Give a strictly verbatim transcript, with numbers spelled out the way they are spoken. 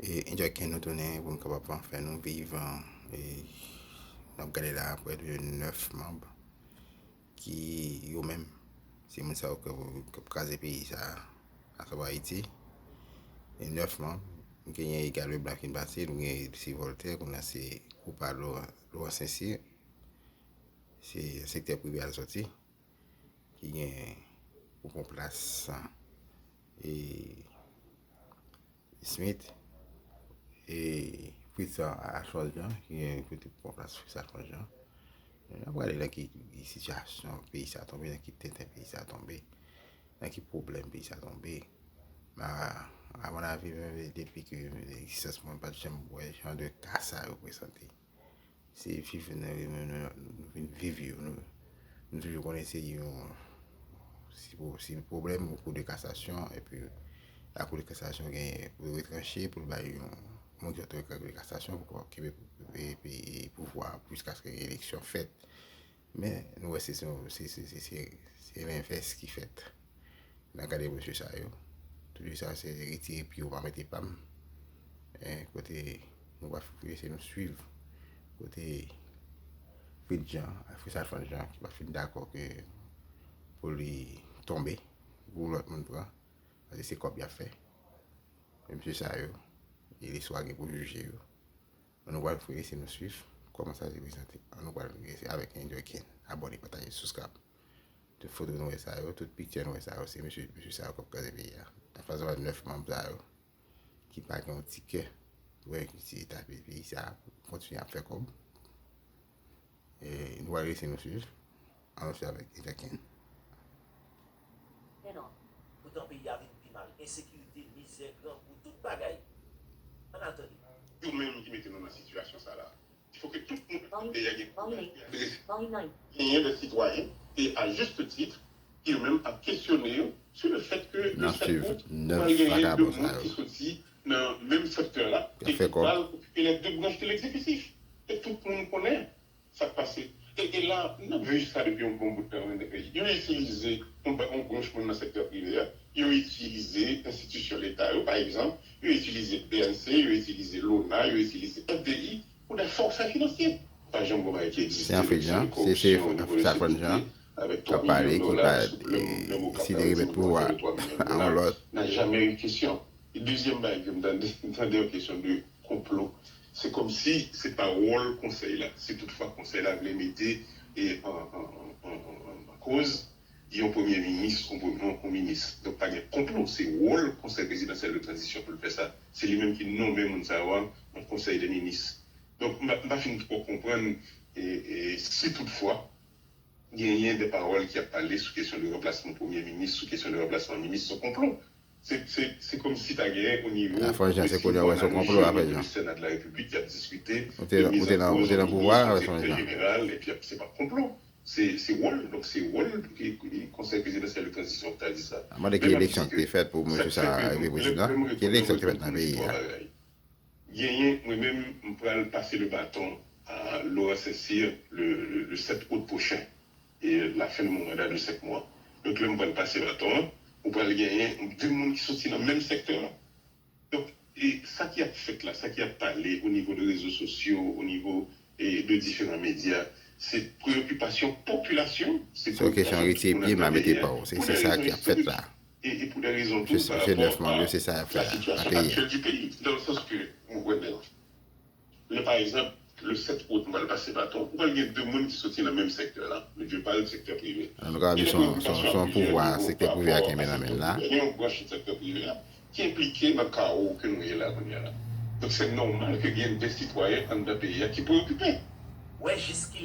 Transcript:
E Enjoy Ken nou tounen pou n kapab fè nou viv. E n ap gade la, prè de nèf manm ki yo menm, se moun sa yo k ap, k ap kraze peyi sa a, asavwa Ayiti. E nèf manm, nou genyen Edgar Leblanc ki pase, nou genyen Lucie Voltaire, kounye a se Koupa Laurent Saint-Cyr, se sektè prive a l soti, ki gen pou pran plas e Smith e Fritz Alphonse Jean, ki gen kote pou pran plas Fritz Alphonse Jean. N ap gade nan ki sitiyasyon peyi sa tonbe, nan ki tenten peyi sa tonbe, nan ki pwoblèm peyi sa tonbe. A mon avi, depi ke egzistans mwen, m pa t janm wè jan de ka sa yo prezante. Se viv nou, nou, nou, nou vin viv yo. Nou, nou toujou konnen se yon, si, si pwoblèm ou kou de kasasyon, epi la kou de kasasyon gen pou retranche, pou l bay yon moun ki sot nan kou de kasasyon pou kenbe epi pouvwa jiskaske gen eleksyon fèt. Men nou wè se, se, se, se, se, se lenvès ki fèt. N a gade mesye sa yo. Tout sa se retire pye w pa mete pa m. Kote nou va lese nou swiv. Kote Fritz Jean, Fritz Alphonse Jean, ki pa fin dakò ke pou li tonbe, pou lòt moun pran. Paske se kòb y ap fè. Men mesye sa yo, e listwa gen pou jije yo. Ann nou pral lese nou swiv kòman sa te prezante. Ann nou pral lese avèk Enjoy Ken. Abòne, pataje, subscribe. Tout foto nou wè sa yo, tout picture nou wè sa yo, se mesye, mesye sa yo k ap kraze peyi a. Afè sa va nèf manm sa yo ki pa gen yon ti kè pou wè ki ti eta peyi sa, pou kontinye ap fè kòb. E nou pral lese nou swiv. Ann nou swiv avèk Enjoy Ken. Men non, poutan peyi a vin pi mal. Ensekirite, mizè, grangou, tout bagay. Ann al tande. Yo menm ki mete nou nan sitiyasyon sa la. Il faut que tout moun nan peyi a gen kouraj pou y adrese. Genyen de sitwayen, e a juste titre, ki yo menm ap kesyone yo sur le fait que le sept août pral genyen de moun ki soti nan menm sektè la e ki pral okipe les deux branches de l'exécutif. E tout moun konnen sa k pase. E, e la, n ap viv sa depi yon bon bout tan nan peyi. Yo itilize yon, yon branch moun nan sektè prive a, yo itilize enstitisyon leta yo, pa egzanp, yo itilize B N C, yo itilize lona, yo itilize F D I pou de forfè finansye. Pa janm gen bagay ki egziste, se koripsyon o nivo de sekirite, avèk twa milyon dola sou le, le mo ka pale, se yon transfè de twa milyon dola. N'a jamais eu question. E dezyèm bagay ke m tande, m tande yon kesyon de konplo. Se kòmsi se pa wòl konsèy la. Si toutfwa konsèy la vle mete e an, an, an, an, an, an koz yon premye minis, yon, yon, yon minis. Donk pa gen konplo. Se wòl Konsèy Prezidansyèl de Tranzisyon pou l fè sa. Se li menm ki nonmen moun sa yo a nan Konsèy de Minis. Donk m pa, m pa fin twò konprann e, e si toutfwa genyen de pawòl ki ap pale sou kesyon de ranplasman premye minis, sou kesyon de ranplasman minis, se yon konplo. Se, se, se kòmsi ta genyen o nivo de sitwayen, o nivo de Sena de la Repiblik, y ap diskite de mizankoz o nivo sou direktè jeneral, epi se pa konplo. Se, se wòl, donk se wòl ki, ki Konsèy Prezidansyèl de Tranzisyon ta di sa. Men m ap di ke sa k fè ke lè, lè m rekonèt yon istwa bagay. Genyen, mwen menm, m pral pase le baton a Laurent Saint-Cyr le, le, le sept août prochain, e la fen de mon manda de senk mwa. Donk, lè m pral pase baton an, ou pral genyen de moun ki soti nan menm sektè a. Donk, e sa ki ap fèt la, sa ki ap pale o nivo de rezo sosyo, o nivo, e, de diferan medya, se preyokipasyon popilasyon, se preyokipasyon tout moun anndan peyi a, pou de rezon istorik. E, e pou de rezon tou pa rapò a la sitiyasyon aktyèl di peyi, dan le sans ke, mwen kwè, lè, pa egzanp, le sept août, nou pral pase baton, ou pral gen de moun ki soti nan menm sektè la, men je parle sektè prive, ki gen preyokipasyon a plizyè nivo pa rapò a sektè prive a, gen yon branch nan sektè prive a ki enplike nan kawo ke nou ye la kounye a la. Donk, se nòmal ke gen de sitwayen anndan peyi a ki preyokipe. Wè jiskilè